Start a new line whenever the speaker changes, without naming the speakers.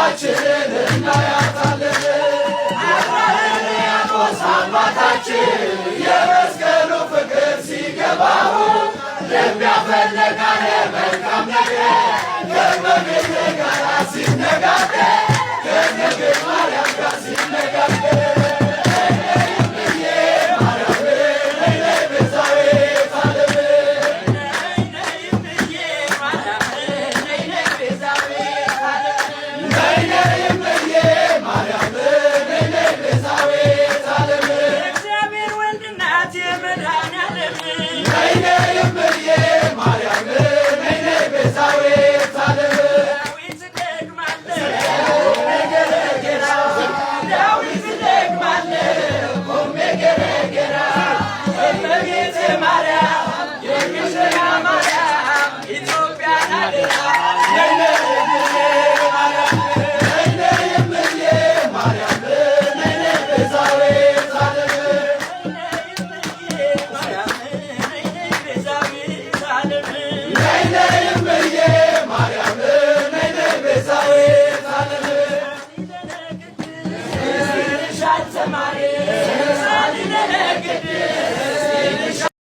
ተስፋችንን እናያታለን። ሕርያቆስ አባታችን የመስቀሉ ፍቅር ሲገባው የሚያፈለጋለ መልካም ነገር ከእመቤቴ ጋር ሲነጋገር፣ ከድንግል ማርያም ጋር ሲነጋገር።